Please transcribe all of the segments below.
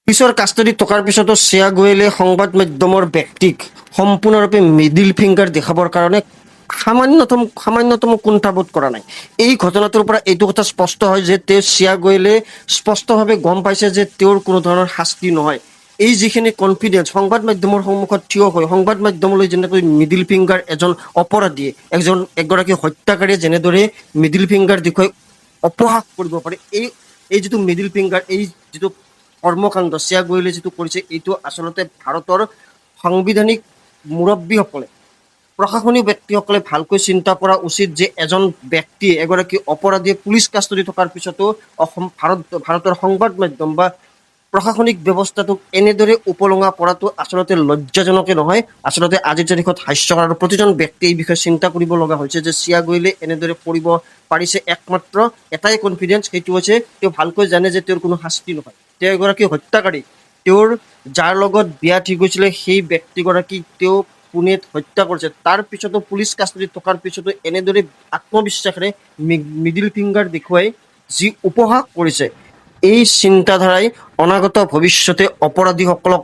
পুলিচৰ কাষ্টডিত থকাৰ পিছতো শ্ৰেয়া গোৱেলে সংবাদ মাধ্যমৰ ব্যক্তিক সম্পূৰ্ণৰূপে মিডিল ফিংগাৰ দেখাবৰ কাৰণে সামান্যতম কুণ্ঠাবোধ কৰা নাই। এই ঘটনাটোৰ পৰা এইটো কথা স্পষ্ট হয় যে তেওঁ শ্ৰেয়া গোৱেলে স্পষ্টভাৱে গম পাইছে যে তেওঁৰ কোনো ধৰণৰ শাস্তি নহয়। এই যিখিনি কনফিডেন্স, সংবাদ মাধ্যমৰ সন্মুখত থিয় হৈ সংবাদ মাধ্যমলৈ যেনেকৈ মিডিল ফিংগাৰ, এজন অপৰাধীয়ে, এগৰাকী হত্যাকাৰীয়ে যেনেদৰে মিডিল ফিংগাৰ দেখুৱাই অপহাস কৰিব পাৰে, এই যিটো মিডিল ফিংগাৰ, এই যিটো কৰ্মকাণ্ড শ্ৰেয়া গোৱেলে যিটো কৰিছে, এইটো আচলতে ভাৰতৰ সাংবিধানিক মুৰব্বীসকলে, প্ৰশাসনিক ব্যক্তিসকলে ভালকৈ চিন্তা কৰা উচিত যে এজন ব্যক্তিয়ে, এগৰাকী অপৰাধীয়ে পুলিচ কাষ্টডি থকাৰ পিছতো অসম ভাৰত ভাৰতৰ সংবাদ মাধ্যম বা প্ৰশাসনিক ব্যৱস্থাটোক এনেদৰে উপলুঙা কৰাটো আচলতে লজ্জাজনকে নহয়, আচলতে আজিৰ তাৰিখত হাস্যকৰ। আৰু প্ৰতিজন ব্যক্তিয়ে এই বিষয়ে চিন্তা কৰিব লগা হৈছে যে শ্ৰেয়া গোৱেলে এনেদৰে কৰিব পাৰিছে একমাত্ৰ এটাই কনফিডেন্স, সেইটো হৈছে তেওঁ ভালকৈ জানে যে তেওঁৰ কোনো শাস্তি নহয়। তেওঁ এগৰাকী হত্যাকাৰী। তেওঁৰ যাৰ লগত বিয়া ঠিক হৈছিলে, সেই ব্যক্তিগৰাকীক তেওঁ পুনেত হত্যা কৰিছে। তাৰ পিছতো, পুলিচ কাষ্টডিত থকাৰ পিছতো এনেদৰে আত্মবিশ্বাসেৰে মিডিল ফিংগাৰ দেখুৱাই যি উপহাস কৰিছে, এই চিন্তাধাৰাই অনাগত ভৱিষ্যতে অপৰাধীসকলক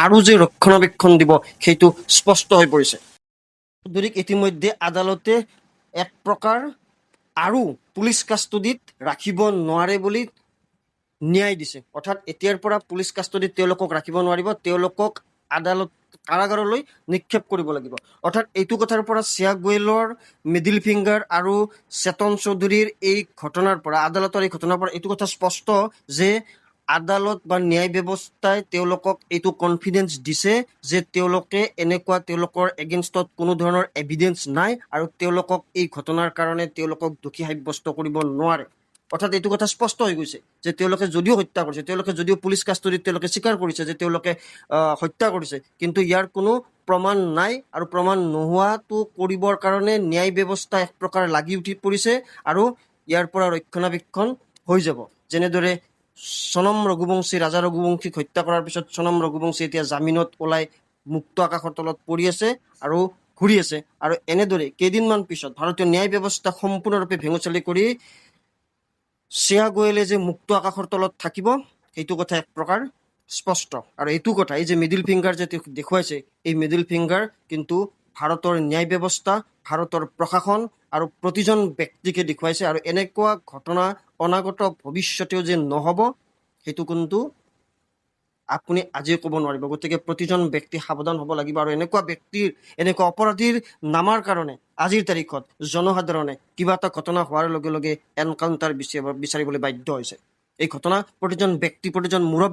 আৰু যে ৰক্ষণাবেক্ষণ দিব, সেইটো স্পষ্ট হৈ পৰিছে। চৌধুৰীক ইতিমধ্যে আদালতে এক প্ৰকাৰ আৰু পুলিচ কাষ্টডিত ৰাখিব নোৱাৰে বুলি ন্যায় দিছে। অৰ্থাৎ এতিয়াৰ পৰা পুলিচ কাষ্টডিত তেওঁলোকক ৰাখিব নোৱাৰিব, তেওঁলোকক আদালত কাৰাগাৰলৈ নিক্ষেপ কৰিব লাগিব। অৰ্থাৎ এইটো কথাৰ পৰা, শ্ৰেয়া গোৱেলৰ মিডিল ফিংগাৰ আৰু চেতন চৌধুৰীৰ এই ঘটনাৰ পৰা, আদালতৰ এই ঘটনাৰ পৰা এইটো কথা স্পষ্ট যে আদালত বা ন্যায় ব্যৱস্থাই তেওঁলোকক এইটো কনফিডেন্স দিছে যে তেওঁলোকে এনেকুৱা, তেওঁলোকৰ এগেইনষ্টত কোনো ধৰণৰ এভিডেন্স নাই আৰু তেওঁলোকক এই ঘটনাৰ কাৰণে তেওঁলোকক দোষী সাব্যস্ত কৰিব নোৱাৰে। অৰ্থাৎ এইটো কথা স্পষ্ট হৈ গৈছে যে তেওঁলোকে যদিও হত্যা কৰিছে, তেওঁলোকে যদিও পুলিচ কাষ্টডিত তেওঁলোকে স্বীকাৰ কৰিছে যে তেওঁলোকে হত্যা কৰিছে, কিন্তু ইয়াৰ কোনো প্ৰমাণ নাই আৰু প্ৰমাণ নোহোৱাটো কৰিবৰ কাৰণে ন্যায় ব্যৱস্থা এক প্ৰকাৰ লাগি উঠি পৰিছে আৰু ইয়াৰ পৰা ৰক্ষণাবেক্ষণ হৈ যাব। যেনেদৰে সোণম ৰঘুবংশী, ৰাজা ৰঘুবংশীক হত্যা কৰাৰ পিছত সোণম ৰঘুবংশী এতিয়া জামিনত ওলাই মুক্ত আকাশৰ তলত পৰি আছে আৰু ঘূৰি আছে আৰু এনেদৰে কেইদিনমান পিছত ভাৰতীয় ন্যায় ব্যৱস্থা সম্পূৰ্ণৰূপে ভেঙুচালি কৰি শ্ৰেয়া গোৱেলে যে মুক্ত আকাশৰ তলত থাকিব, সেইটো কথা এক প্ৰকাৰ স্পষ্ট। আৰু এইটো কথা, এই যে মিডিল ফিংগাৰ যে দেখুৱাইছে, এই মিডিল ফিংগাৰ কিন্তু ভাৰতৰ ন্যায় ব্যৱস্থা, ভাৰতৰ প্ৰশাসন আৰু প্ৰতিজন ব্যক্তিকে দেখুৱাইছে। আৰু এনেকুৱা ঘটনা অনাগত ভৱিষ্যতেও যে নহ'ব, সেইটো কিন্তু আপুনি আজিও ক'ব নোৱাৰিব। গতিকে প্ৰতিজন ব্যক্তি সাৱধান হ'ব লাগিব। আৰু এনেকুৱা ব্যক্তিৰ, এনেকুৱা অপৰাধীৰ নামাৰ কাৰণে আজিৰ তাৰিখত জনসাধাৰণে কিবা এটা ঘটনা হোৱাৰ লগে লগে এনকাউণ্টাৰ বিচাৰিবলৈ বাধ্য হৈছে। এই ঘটনা প্ৰতিজন ব্যক্তি, প্ৰতিজন মুৰব্বী